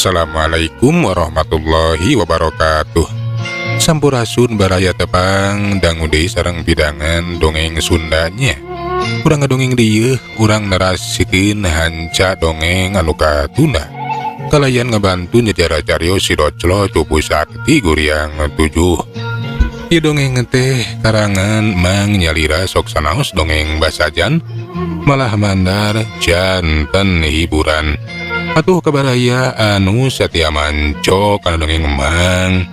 Assalamualaikum warahmatullahi wabarakatuh. Sampurasun baraya tepang dangu deui sareng pidangan dongeng Sundanya. Urang ngadongeng dieu, urang narasikeun hanca dongeng anu katunda. Kalayan ngabantu nyejarah carios si Doclo Cupu Sakti Guriang 7. Ieu dongeng teh karangan Mang Nyalira sok sanaos dongeng basajan malah mandar janten hiburan. Atuh kabaraya anu satia manco kana dongeng Mang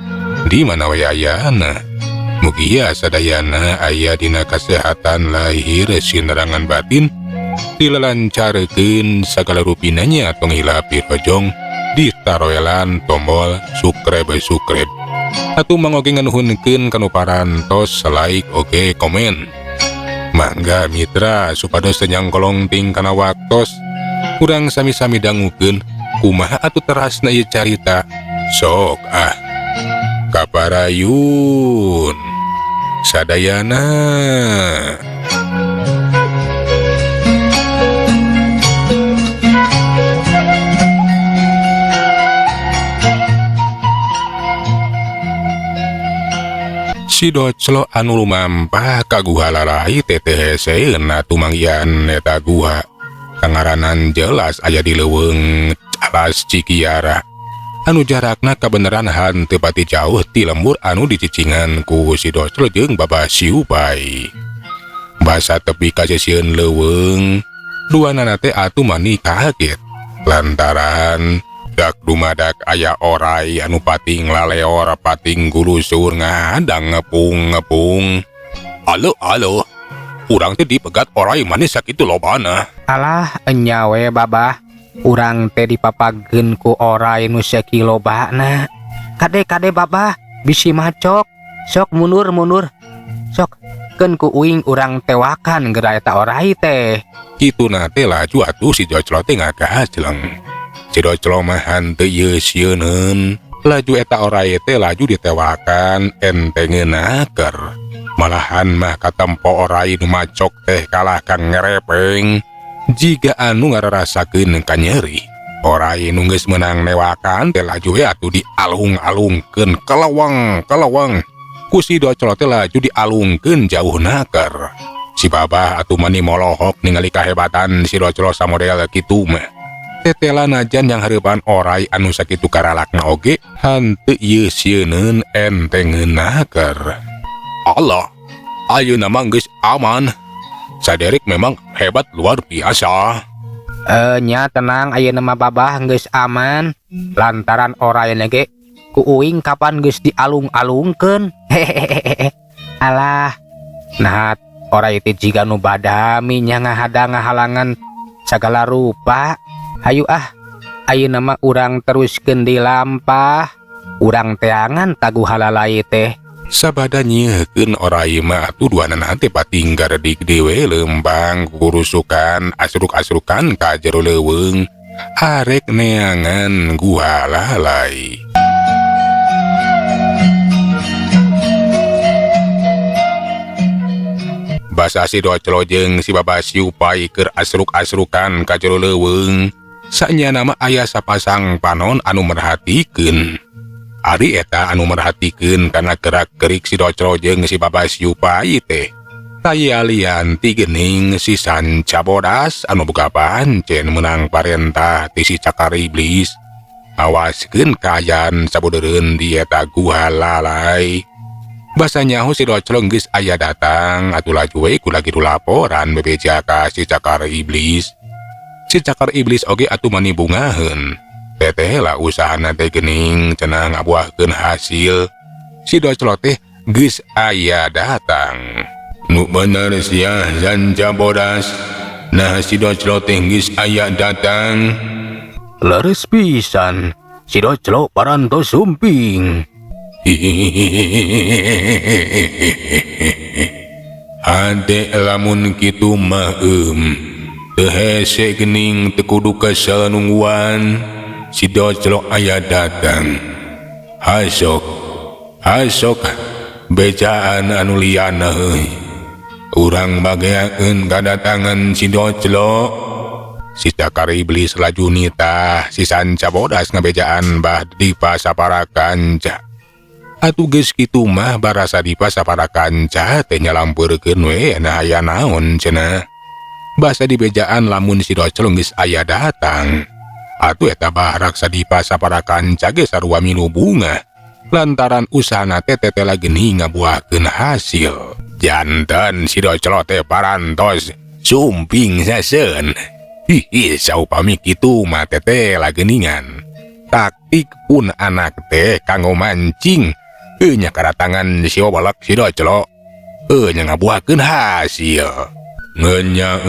di mana we ayana. Mugia sadayana aya dina kasehatan lahir sinerangan batin dilelancarkeun sagala rupinanya tong hilap pirojong ditaroelan tombol subscribe subscribe. Atuh mangoge nganuhunkeun kanu parantos like oge komen. Mangga mitra supados teu nyangkolong ting kana waktos. Urang sami-sami dangukeun kumaha atuh terasna ieu carita. Sok ah kaparayun sadayana. Si Doclo anu lumampah ka guha lalai teh teu heseun tumanggihan eta guha. Kangaranan jelas aya di leuweung alas Cikiara. Anu jarakna kabeneran henteu pati jauh ti lembur anu dicicingan ku si Doclo jeung Babah Siupai. Basa tepi ka sisieun leuweung, duanana teh atuh mani kaget. Lantaran dak dumadak aya orai anu pating laleor pating gulusur ngadang ngepung-ngepung. Alo alo, urang teh dipegat orai manis sakitu lobana. Alah enya we Babah, urang teh dipapageun ku orai nu sakitu lobana. Kade-kade Babah, bisi macok, sok mundur-mundur. Sok keun ku uing urang tewakan geura eta orai teh. Kituna teh laju atuh si Doclo teh ngagajleng. Si Doclo mah henteu ieu sieuneun. Laju eta orai teh laju ditewakan entengeun naker. Malahan mah katempo orai nu macok teh kalah ka ngerepeng. Jiga anu ngararasakeun kanyeri. Orai nu geus meunang newakan teh laju we atuh dialung-alungkeun keleweng keleweng. Ku si Doclo teh laju dialungkeun jauh naker. Si Babah atuh mani molohok ningali kahebatan si Doclo samodel kitu mah. Tetela najan yang hareupan orai anu sakitu karalakna oge henteu ieu sieuneun entengeun naker. Allah, ayeuna mah geus aman. Saderek memang hebat luar biasa. Nya tenang ayeuna mah Babah geus aman. Lantaran orai ge ku uing kapan geus dialung-alungkeun. Hehehe. Alah, nah orai teh jiga nu badami nya ngahadang ngahalangan sagala rupa. Hayu ah, ayeuna mah urang teruskeun di lampah. Urang teangan taguh halalai teh. Sabada nyieun orai mah atuh duanana teh pating garedig dewe leumpang kurusukan asruk-asrukan ka jero leuweung arek neangan guha lalai. Basa si Doclo jeung si Babah Siupai keur asruk-asrukan ka jero leuweung. Sanyana mah aya sapasang panon anu merhatikeun. Ari eta anu merhatikeun kana gerak-gerik si Doclo jeung si Babah Siupai teh. Taya lian ti geuning si Sanca Bodas anu boga pancen meunang parentah ti si Cakar Iblis. Awaskeun kaayaan sabudeureun di eta guha lalai. Basa nyaho si Doclo geus aya datang atuh laju we ku lagi laporan bebeja ka si Cakar Iblis. Si Cakar Iblis oge atuh mani bungaheun. Teteh lah usahana teh geuning cenah ngabuahkeun hasil. Si Doclo teh geus aya datang. Nu bener sia Sanca Bodas. Nah si Doclo teh geus aya datang. Leres pisan si Doclo parantos sumping. Hade lamun kitu mah teu hese geuning teu kudu kesel nungguan. Si Doclo aya datang. Hasok hasok bejaan anu liana heuy. Urang bageakeun kadatangan si Doclo. Si cakar iblis laju nitah si sanca bodas ngabejaan Bah Dipa sapara kanca. Atuh geus kitu mah barasa Dipa sapara kanca teh nyalampeurkeun we nah aya naon cenah. Basa dibejaan lamun si Doclo geus aya datang. Atuh eta Bah Raksa Dipa sapara kanca ge sarua milu bungah. Lantaran usahana teh tetela geuning ngabuahkeun hasil. Janten si Doclo teh parantos sumping seseun. Hihi, saupami kitu mah tetela geuningan. Taktik pun anak teh kanggo mancing. Nya kadatangan si obalak si Doclo. Nya ngabuahkeun hasil. Ngenya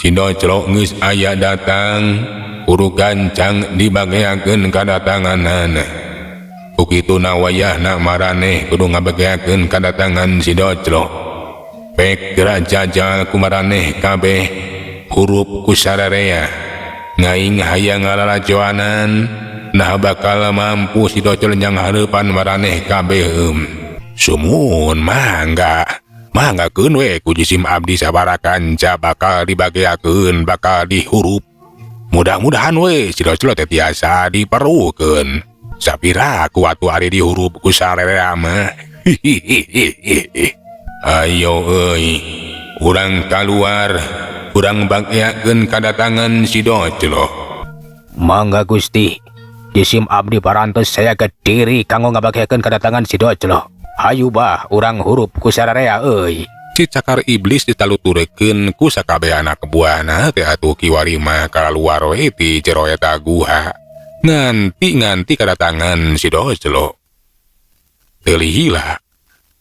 si Doclo geus aya datang, kudu gancang dibageakeun kadatanganana. Ku kituna wayahna maraneh kudu ngabageakeun kadatangan si Doclo. Pek geura jajal ku maraneh kabeh hurup ku sararea. Ngaing hayang ngalalajoanan, nah bakal mampu si Doclo nyang hareupan maraneh kabeh. Sumuhun mangga. Manggakeun we ku jisim abdi sabara kanca bakal dibageakeun, bakal dihurup. Mudah-mudahan we si Doclo teh tiasa diperlukeun. Sapira ku atuh ari dihurup ku sararea mah. Hihihihi. Ayo euy, urang kaluar, urang bageakeun kadatangan si Doclo. Mangga Gusti, jisim abdi parantos saya kediri kanggo ngabageakeun kadatangan si Doclo. Hayu bah, urang hurup ku sararea euy. Si cakar iblis ditaluturekeun ku sakabeh anak buahna teh atuh kiwari mah kaluar we ti jero eta guha. Nganti-nganti kadatangan si Doclo. Teu lila.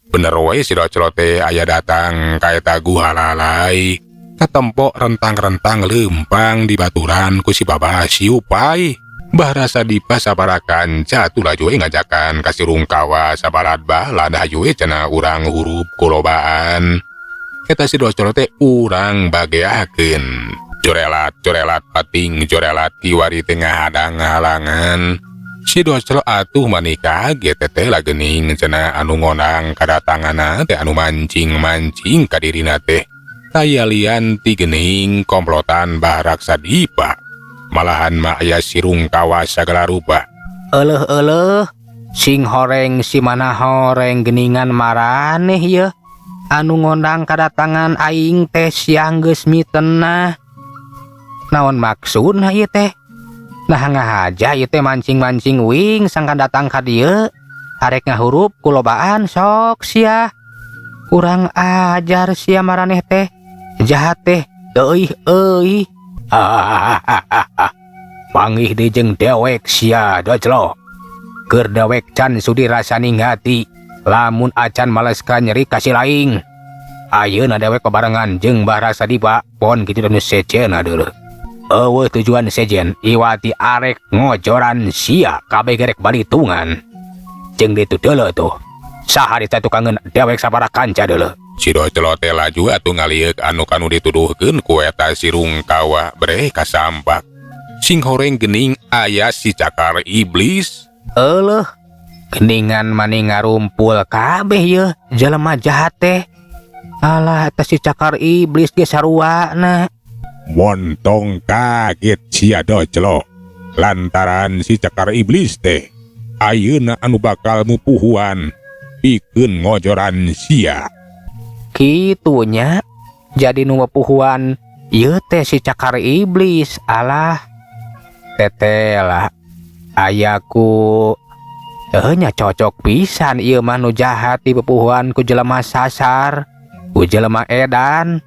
Bener we si Doclo teh aya datang ka eta guha lalai. Katempo rentang-rentang leumpang di baturan ku si Babah Siupai. Bah Rasa Dipa sabara kanca atuh laju we ngajakan ka si Rungkawa sabalad balad hayu we cenah urang hurup kulobaan. Eta si Doclo teh urang bageakeun. Jorelat-jorelat pating jorelat kiwari tengah hadang halangan. Si Doclo atuh mani kaget teteh lah geuning cenah anu ngondang kadatanganna teh anu mancing-mancing ka dirina teh. Taya lian ti geuning komplotan Bah Raksa Dipa. Malahan mah aya si Rungkawa sagala rupa. Eleuh-eleuh, sing horeng si mana horeng geningan maraneh yeuh. Anu ngondang kadatangan aing teh siang geus mitenah. Naon maksudna ieu teh? Nah ngahaja ieu teh mancing-mancing wing sangkan datang ka dieu. Arek ngahurup kulobaan sok sia. Kurang ajar sia maraneh teh. Jahat teh, euy euy. Panggih deui jeung dewek sia Doclo. Keur dewek can sudi rasani ngati, lamun acan males ka nyeri kasih laing. Ayeuna dewek babarengan jeung Bah Rasa Dipa pon kitu nu sejenna deuleuh. Eueuh tujuan sejen iwati arek ngojoran sia kabeh gerek balitungan. Jeung ditu deuleuh tuh. Saha ditukangeun dewek sabara kanca deuleuh. Si Doclo teh laju atuh ngalieuk anu kanu dituduhkeun ku eta si Rungkawa breh kasampak. Sing horeng geuning aya si cakar iblis. Euleuh, geningan mani ngarumpul kabeh yeuh jelema jahat teh. Alah eta si cakar iblis ge saruana. Montong kaget sia Doclo lantaran si cakar iblis teh ayeuna anu bakal mupuhuan pikeun ngojoran sia. Kitunya jadi nu puhuan ieu teh si cakar iblis. Alah tetela ayaku nya cocok pisan ieu mah nu jahat di pepuhuan ku jelema sasar ku jelema edan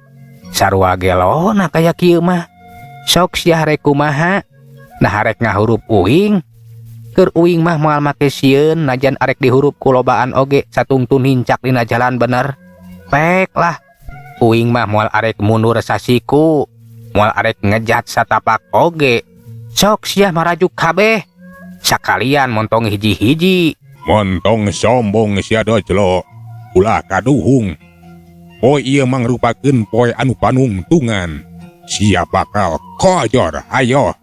sarua gelona kaya kieu mah. Sok sia rek kumaha nah arek ngahurup uing keur uing mah moal make sieun najan arek dihurup ku lobaan oge satungtun hincak dina jalan bener. Pek lah uing mah moal arek mundur sasiku moal arek ngejat satapak oge. Sok sia marajuk kabeh sakalian montong hiji-hiji. Montong sombong sia Doclo ulah kaduhung. Poe ieu mangrupakeun poe anu panungtungan. Sia bakal kojor ayo.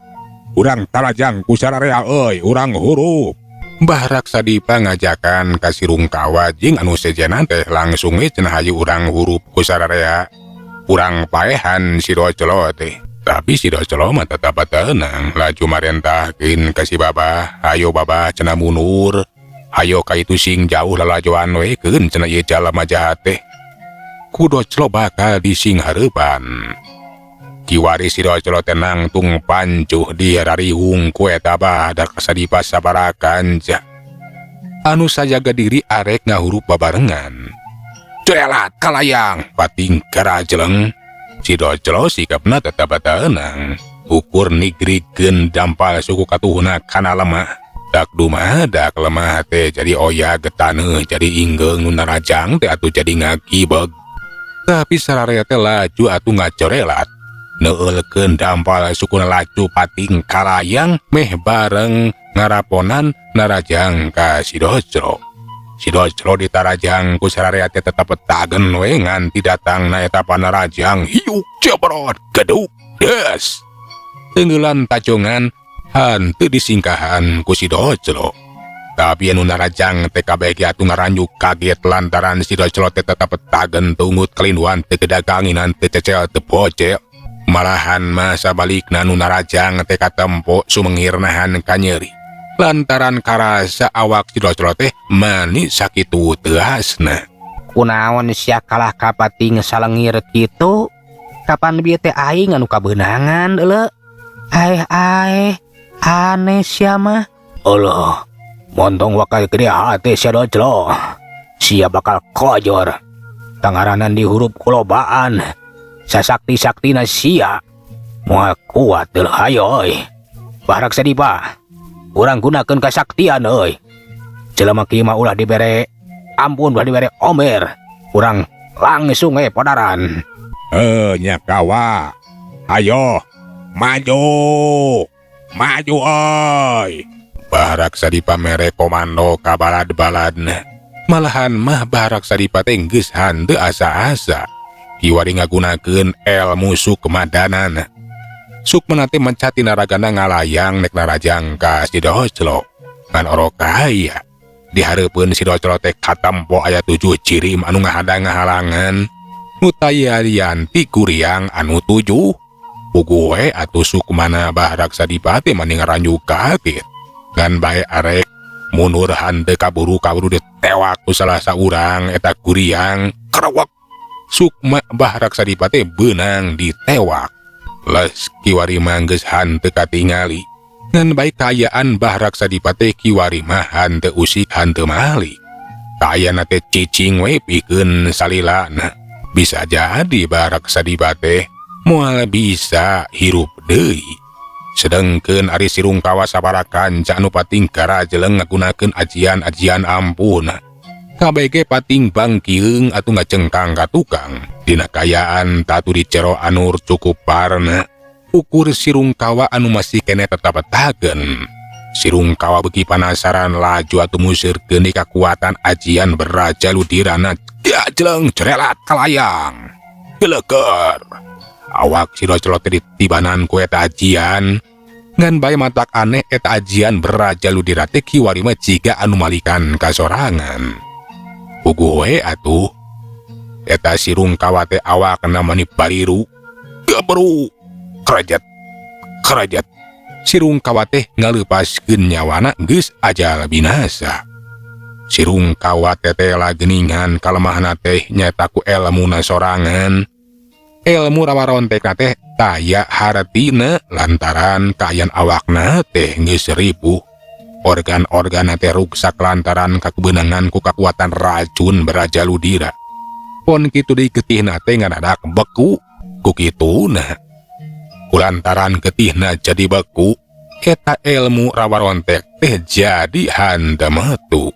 Urang talajang ku sararea euy, urang hurup. Mbah Raksa Dipa ngajakan ka si Rungkawa jeung anu sejenna teh langsung we cenah hayu urang hurup ku sararea. Urang paehan si Doclo teh. Tapi si Doclo mah tetap tenang, laju marentahkeun ka si Babah, "Hayo Babah," cenah, "mundur. Hayo ka itu sing jauh, lalajoan we keun," cenah, "ieu jalma jahat teh ku Doclo bakal disinghareupan." Kiwari si Doclo tenang tung pancuh dirariung ku eta Bah Daksadipa sabaraha kanca anu sajaga diri arek ngahurup babarengan. Corelat kalayang pating karajeleng. Si Doclo sikapna tetap tenang, ukur nigrigkeun dampal suku katuhna kana lemah. Dak dumadak lemah teh jadi oya getaneuh, jadi inggeung, nu narajang teh atuh jadi ngagibeg. Tapi sararea teh laju atuh ngacorelat neulekeun dampal sukuna, laju pating kalayang meh bareng ngaraponan narajang ka si Doclo. Si Doclo ditarajang ku sararea teh tetep tagen we nganti datang na eta panarajang. Hiuk, jebrot, geduk, des, tenggelan tajongan henteu disingkahan ku si Doclo. Tapi anu narajang teh kabeh ge atuh ngaranjuk kaget lantaran si Doclo teh tetep tagen, tungut kelinduan, teu kedaganginan, teu cecel, teu bocel. Malahan masa balikna nu narajang teh katempo sumengir nahan kanyeri lantaran karasa awak si Doclo teh mani sakitu teasna. Kunaon sia kalah kapating salengir kitu? Kapan bieu teh aing anu kabeunangan deuleu? Aeh aeh, aneh sia mah. Allah, montong wakal gede hati sia Doclo. Sia bakal kojor. Tangaranan dihurup kulobaan. Sasakti-saktina sia. Moal kuat deuleu, hayo euy. Barak sedipa. Urang gunakeun kasaktian euy. Jelema kieu mah ulah dibere ampun, ulah dibere omer. Urang langsung we podaran. Eh, nya kawa. Ayo, maju. Maju oi. Barak Sadipa mere komando ka balad-baladna. Malahan mah Barak Sadipa teh geus hanteu asa-asa. Kiwari ngagunakeun elmu sukmadanana. Sukmana teh mencat tina ragana ngalayang nek narajang ka si Doclo. Ngan orok kaya. Di hareupeun si Doclo teh katempo aya 7 jirim anu ngahadang ngahalangan. Nu taya lianti kuriang anu 7. Puguh we atuh sukmana Barak Sadipa teh mani ngaranjuk kaget. Ngan bae arek mundur hanteu kaburu-kaburu ditewak ku salah saurang eta kuriang kerewek. Sukma Barak Sadipa teh beunang ditewak. Les kiwari mah geus hanteu katingali. Ngan bae kaayaan Barak Sadipa teh kiwari mah hanteu usik hanteu malik. Kaayana teh cicing we pikeun salilana. Bisa jadi Barak Sadipa teh moal bisa hirup deui. Sedengkeun ari si Rungkawa sabaraha kanca anu pating karajeleng ngagunakeun ajian-ajian ampuhna. Kabeh pating bangkiung atuh ngacengkang ka tukang. Dina kaayaan tatu di jero anu cukup parna. Ukur si Rungkawa anu masih kene tetap tagen. Si Rungkawa beuki panasaran, laju atuh museurkeun di kakuatan ajian beraja ludirana. Gajleng, cerelat kalayang. Geleger. Awak si Doclo teh ditibanan ku eta ajian. Ngan bae matak aneh, eta ajian beraja ludira teh kiwari mah jiga anu malikan kasorangan. Puguh we atuh. Eta si Rungkawa teh awakna mani bariru. Gebru. Kerajat. Kerajat. Si Rungkawa teh ngaleupaskeun nyawana, geus ajal binasa. Si Rungkawa teh teh geningan kalemahna teh nyaeta ku elmuna sorangan. Elmu rawarontek teh taya hartina lantaran kaayaan awakna teh geus ripuh. Organ-organ teh ruksak lantaran kakebenangan ku kakuatan racun beraja ludira. Pon kitu deui getihna teh ngadadak beku ku kituna. Kulantaran getihna jadi beku, eta ilmu rawarontek teh jadi hanteu metu.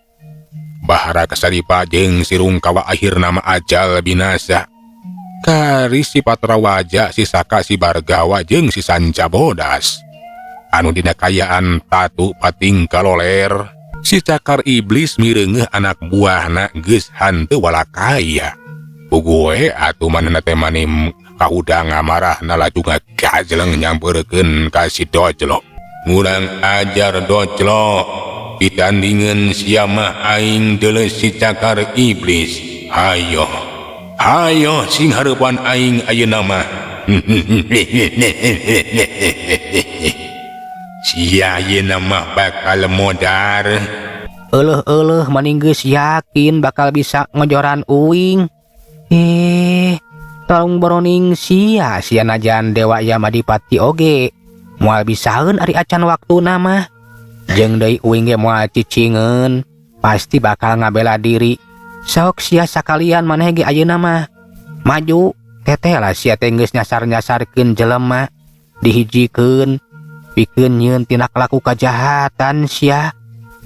Bahara Kasadipa jeung si Rungkawa akhirna mah ajal binasa. Kari si Patrawaja, si Saka, si Bargawa jeung si Sanca Bodas. Anu dina kayaan tatu pating kaloler, si Cakar Iblis mireungeuh anak buahna geus hanteu walakaya. Puguh we atuh manehna teh mani kahudang amarahna, laju ngagajleng nyampeurkeun ka si Doclo. "Ngurang ajar Doclo, pitandingan sia mah aing deuleu si Cakar Iblis. Hayo, hayo sing hareupan aing ayeuna mah." Sia ayeuna mah bakal modar. Euleuh-euleuh mani geus yakin bakal bisa ngojoran uing. Eh, tong boroning sia, sia najan Dewa Yamadipati oge moal bisaeun ari acan waktuna mah. Jeung deui uing ge moal cicingeun, pasti bakal ngabela diri. Sok sia sakalian maneh ge ayeuna mah. Maju, teteh lah sia teh geus nyasar-nyasarkeun jelema, dihijikeun, pikeun nyieun tindak laku kajahatan sia.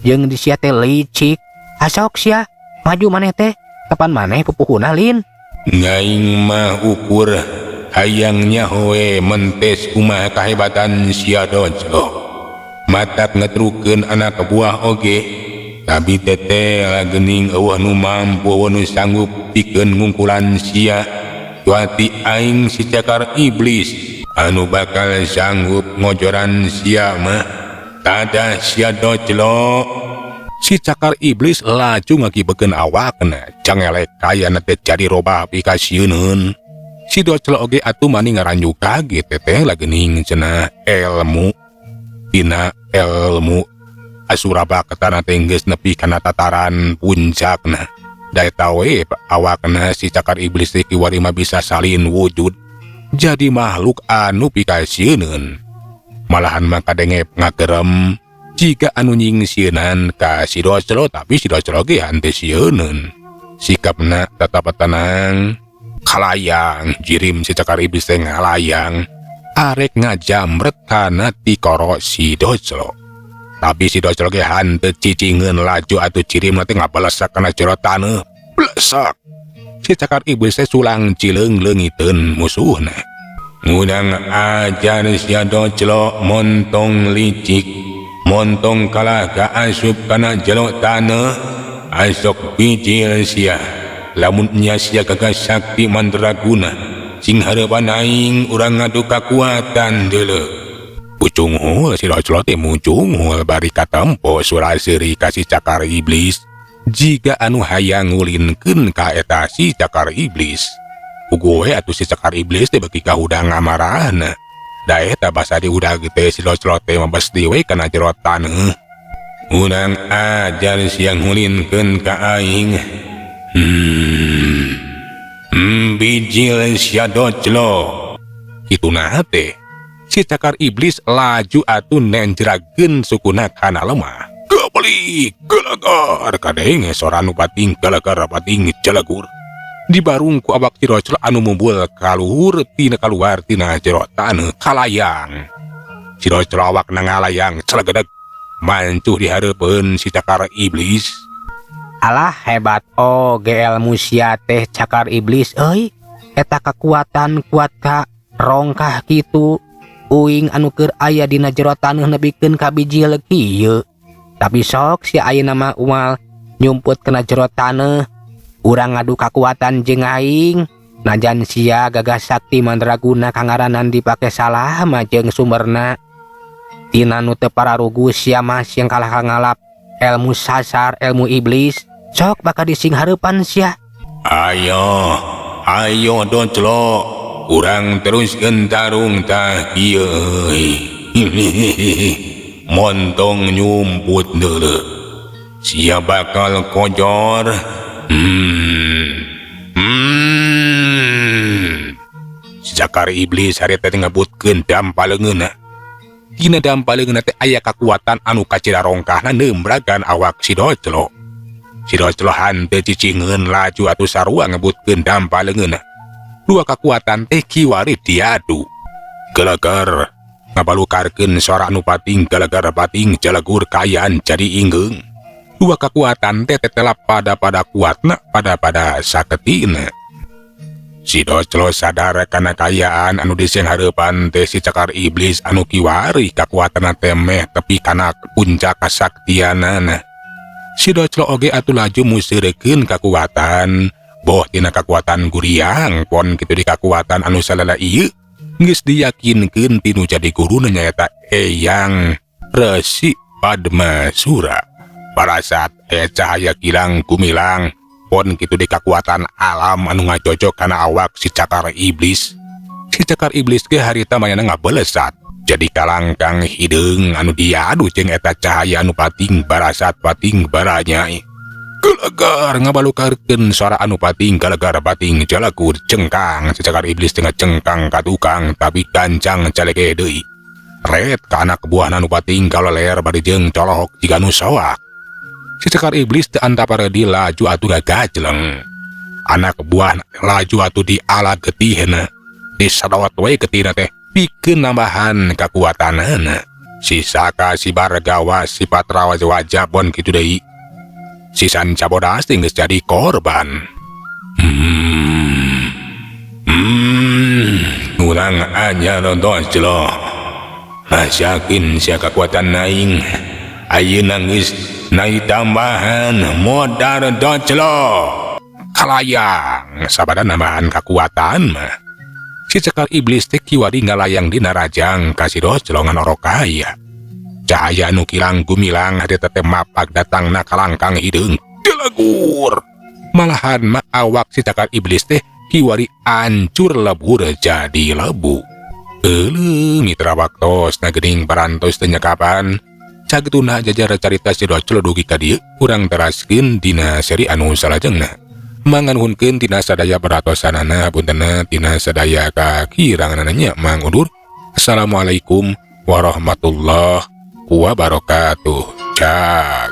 Jeung di sia teh licik. Asok sia, maju maneh teh. Kapan maneh pupuhuna lin? Ngaing mah ukur hayang nyaho we mentes kumaha kahebatan sia Doclo. Matak ngetrukeun anak buah oge, tapi teteh gening euweuh nu mampu, euweuh nu sanggup pikeun ngungkulan sia. Wati aing si cakar iblis anu bakal sanggup ngojoran sia mah. Tada sia Doclo. Si cakar iblis laju ngakibekeun awakna, cangelek kayana teh jadi robah pikasieuneun. Si Doclo oge atuh mani ngaranju kaget, teteh lah geuning cenah ilmu tina ilmu asura baketana teh geus nepi kana tataran puncakna. Da eta we awakna si cakar iblis teh kiwari mah bisa salin wujud jadi makhluk anu pikasieuneun. Malahan mah kadenge ngagerem jika anu nyingsieunan ka si Doclo, tapi si Doclo ge henteu sieuneun. Sikapna tetap tenang. Kalayang jirim si cakar iblis teh ngalayang arek ngajamret kana tikoro si Doclo. Tapi si Doclo ge henteu cicingeun, laju atuh jirim teh ngabelesak kana jero taneuh. Blesak. Si cakar iblis teh sulang cileung leungiteun musuhna. Ngudang ajar sia Doclo, montong licik, montong kalah ka asup kana jero taneuh. Asok bijil sia. Lamun nya sia gagah sakti mandraguna, sing hareupan aing urang ngadu kakuatan deuleu. Pucunghul si Doclo teh mucunghul bari katempo sura seuri ka si cakar iblis. Jiga anu hayang ngulinkeun ka eta si cakar iblis. Puguh we atuh si cakar iblis teh beuki kahudang amarahna. Da eta basa diudag teh si Doclo teh mabesti we kana jero taneuh. Urang ajar sia ngulinkeun ka aing. Bijil sia Doclo. Kitu nah teh. Si cakar iblis laju atuh nenjrageun sukuna kana lemah. Gebelik, gelegar kadenge sora nu pating gelegar pating jelegur. Dibarung ku awak si Doclo anu mumbul kaluhur tina kaluar tina jero taneuh kalayang. Si Doclo awakna ngalayang celegedeg mancuh di hareupeun si cakar iblis. Alah, hebat oge ilmu sia teh cakar iblis euy. Eta kekuatan kuat ka rongkah kitu. Uing anu keur aya dina jero taneuh nepikeun ka bijil kieu. Tapi sok sia ayeuna mah umal nyumput kana jero taneuh. Urang ngadu kakuatan jeung aing. Najan sia gagah sakti mandraguna kangaranan dipake salah mah jeung sumberna. Tina nu teu pararugu sia mah siang kalah ngalap ilmu sasar ilmu iblis. Sok bakal dising hareupan sia. Ayo, ayo Doclo, urang teruskeun tarung tah kieu euy. Montong nyumput deuleu. Sia bakal kojor. Si cakar iblis harita teh ngebutkeun dampa leungeunna. Dina dampa leungeunna teh aya kakuatan anu kacida rongkahna neumbragan awak si Doclo. Si Doclo hanteu cicingeun, laju atuh sarua ngebutkeun dampa leungeunna. Dua kakuatan teh kiwari diadu. Gelegar ngabalukarkeun sora anu pating gelegar pating jelegur kaayaan jadi inggeung. Dua kakuatan teh tetelap pada kuatna pada saketina. Si Doclo sadar kana kaayaan anu diseng hareupan teh si cakar iblis anu kiwari kakuatanna teh meh tepi kana puncak kasaktianana. Si Doclo oge atuh laju museurekeun kakuatan, boh tina kakuatan guriang pon kitu di kakuatan anu salala ieu geus diyakinkeun tinu jadi guruna nyaeta Eyang Resi Padmasura. Pada saat aya cahaya kilang gumilang pon kitu di kakuatan alam anu ngajojok kana awak si cakar iblis. Si cakar iblis ge harita manehna ngabelesat. Jadi kalangkang hideung anu diadu jeung eta cahaya anu pating barasat pating baranyai. Gelegar ngabalukarkeun suara anu pating galegar pating jalakur cengkang si cakar iblis tengah cengkang ka tukang tapi gancang calege deui. Ret ka anak buah anu pating kaloler bari jeung colohok jiga nu soak. Si cakar iblis teu antap di laju atuh gagajleng. Anak buah laju atuh diala getihna. Disadawat we getihna teh pikeun nambahan kakuatanana. Si Saka si Bargawa si Patrawa wajah pon kitu deui. Si Sanca Bodas geus jadi korban. Urang anyar nonton lo. Rasakeun sia kakuatan aing. Ayeuna geus naik tambahan modal lo. Kalayang sabada nambahan kakuatan mah. Si cakar iblis teh kiwari ngalayang dina rajang ka si Doclo ngan orokaya. Cahaya nu kilang gumilang hati teh mapak datangna kalangkang hideung. Dilegur. Malahan mah awak si cakar iblis teh kiwari ancur lebur jadi lebu. Euleuh, mitra, waktosna geuning parantos teu kapan. Sagituna jajar carita si Doclo dugi ka dieu, urang teraskeun dina seri anu salajengna. Manganuhunkeun tina sadaya perhatosanana, puntenna tina sadaya kakiranganana nya, mang undur. Assalamualaikum warahmatullahi wabarakatuh. Cak.